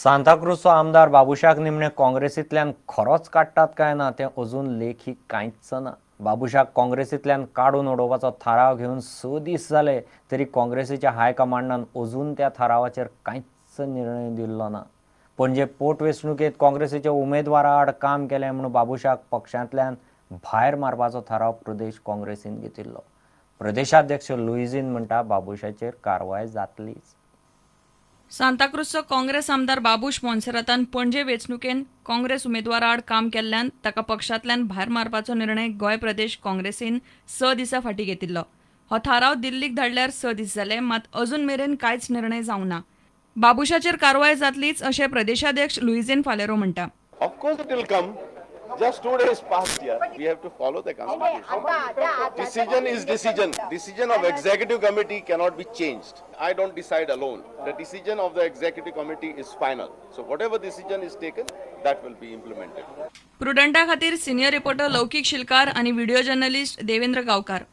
सांताक्रूजचो आमदार बाबुशाक निमणे काँग्रेसींतल्यान खरोच काडटात काय ना तें अजून लेखी कांयच ना. बाबुशाक काँग्रेसींतल्यान काडून उडोवपाचो थाराव घेवन 6 दीस जाले तरी काँग्रेसीच्या हायकमांडान अजून त्या थारावाचेर कांयच निर्णय दिल्लो ना. पणजे पोटवेंचणुकेंत काँग्रेसीच्या उमेदवारा आड काम केलें म्हूण बाबुशाक पक्षांतल्यान भायर मारपाचो थाराव प्रदेश काँग्रेसीन घेतिल्लो. प्रदेशाध्यक्ष लुईझीन म्हणटा बाबुशाचेर कारवाय जातलीच. सांताक्रूजचो काँग्रेस आमदार बाबूश मोन्सेरातान पणजे वेंचणुकेन काँग्रेस उमेदवारा आड काम केल्ल्यान ताका पक्षांतल्यान भायर मारपाचो निर्णय गोंय प्रदेश काँग्रेसीन 6 दिसां फाटीं घेतिल्लो. हो थाराव दिल्लीक धाडल्यार 6 दीस जाले, मात अजून मेरेन कांयच निर्णय जावंक ना. बाबुशाचेर कारवाय जातलीच अशें प्रदेशाध्यक्ष लुईझीन फालेरो म्हणटा. Of course it will come. Just 2 days past here. We have to follow the constitution. Decision is decision. Decision of executive committee cannot be changed. I don't decide alone. The decision of the executive committee is final. So whatever decision is taken, that will be implemented. प्रुडंटा खातीर senior reporter लौकिक शिलकार आणि video journalist Devendra गावकार.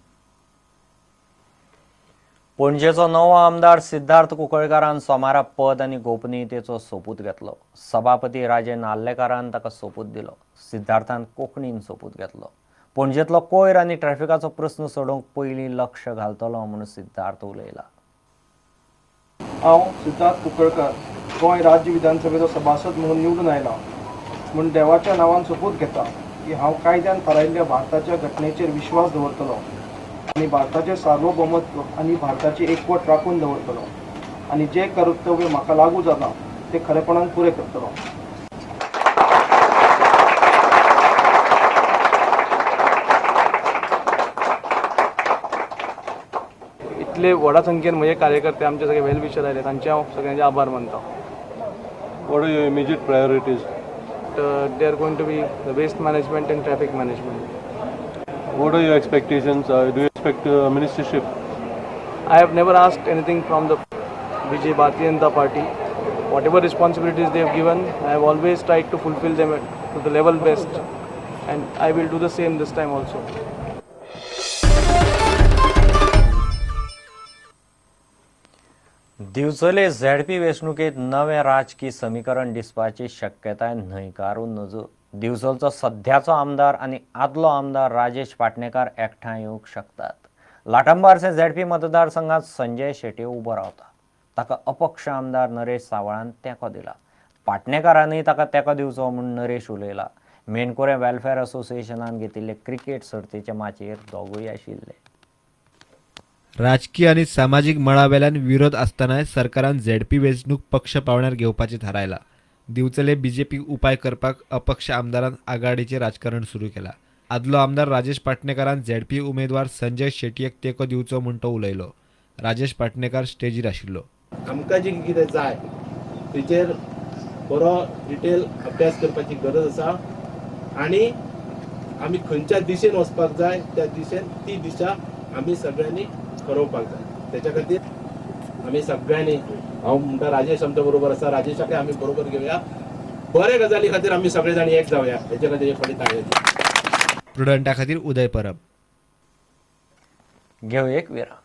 पणजेचो नवो आमदार सिद्धार्थ कुंकळकारान सोमारा पद आनी गोपनीयतेचो सोपूत घेतलो. सभापती राजे नार्लेकारान ताका सोपूत दिलो. सिद्धार्थान कोंकणीन सोपूत घेतलो. पणजेंतलो कोयर आनी ट्रॅफिकाचो प्रस्न सोडोवंक पयलीं लक्ष घालतलो म्हूण सिद्धार्थ उलयला. हांव सिद्धार्थ कुंकळकार गोंय राज्य विधानसभेचो सभासद म्हणून निवडून आयला म्हूण देवाच्या नांवान सोपूत घेता की हांव कायद्यान थारायल्ल्या भारताच्या घटनेचेर विश्वास दवरतलो आनी भारताचें सार्वभौमत्व आनी भारताची एकवट राखून दवरतलो आनी जे कर्तव्य म्हाका लागू जाता ते खरेपणान पुरें करतलो. इतले व्हडा संख्येन म्हजे कार्यकर्ते आमचे सगळे वेल विशर आयले, तांचे हांव सगळ्यांचे आभार मानता. What are your immediate priorities? They are going to be the waste management and traffic management. What are your expectations? Do you expect a ministership? I have never asked anything from the BJP Bharatiya Janata Party. Whatever responsibilities they have given, I have always tried to fulfill them to the level best, and I will do the same this time also. Divchal ZP वेंचणुकेंत नवें राजकी समीकरण दिसपाची शक्यताय न्हयकारून नजो. दिवचलचो सध्याचो आमदार आनी आदलो आमदार राजेश पाटणेकार एकठांय येवंक शकतात. लाटंबारसे झेडपी मतदारसंघात संजय शेट्ये उबो रावता. ताका अपक्ष आमदार नरेश सावळान तेंको दिला. पाटणेकारानूय ताका तेंको दिवचो म्हूण नरेश उलयला. मेणकुरें वेलफेअर असोसिएशनान घेतिल्ले क्रिकेट सर्तीचे माचयेर दोगूय आशिल्ले. राजकीय आनी सामाजीक मळावेल्यान विरोध आसतनाय सरकारान झेडपी वेंचणूक पक्ष पावण्यार घेवपाचें थारायलां. दिवचले बीजेपी उपाय करपाक अपक्ष आमदारान आघाडीचें राजकारण सुरू केलां. आदलो आमदार राजेश पाटणेकारान झेडपी उमेदवार संजय शेटयेक तेंको दिवचो म्हूण तो उलयलो. राजेश पाटणेकार स्टेजीर आशिल्लो. आमकां जी कितें जाय तेचेर बरो डिटेल अभ्यास करपाची गरज आसा आनी आमी खंयच्या दिशेन वचपाक जाय त्या दिशेन ती दिशा आमी सगळ्यांनी ठरोवपाक जाय. तेच्या खातीर आमी सगळ्यांनी, हांव म्हणटा राजेश आमच्या बरोबर आसा, राजेशाकय आमी बरोबर घेवया. बरे गजाली खातीर आमी सगळे जाण एक जावया, हेच्या खातीर एक फावटी ताळयो दी. प्रुडंटा खातीर उदय परब. घेवया एक विराम.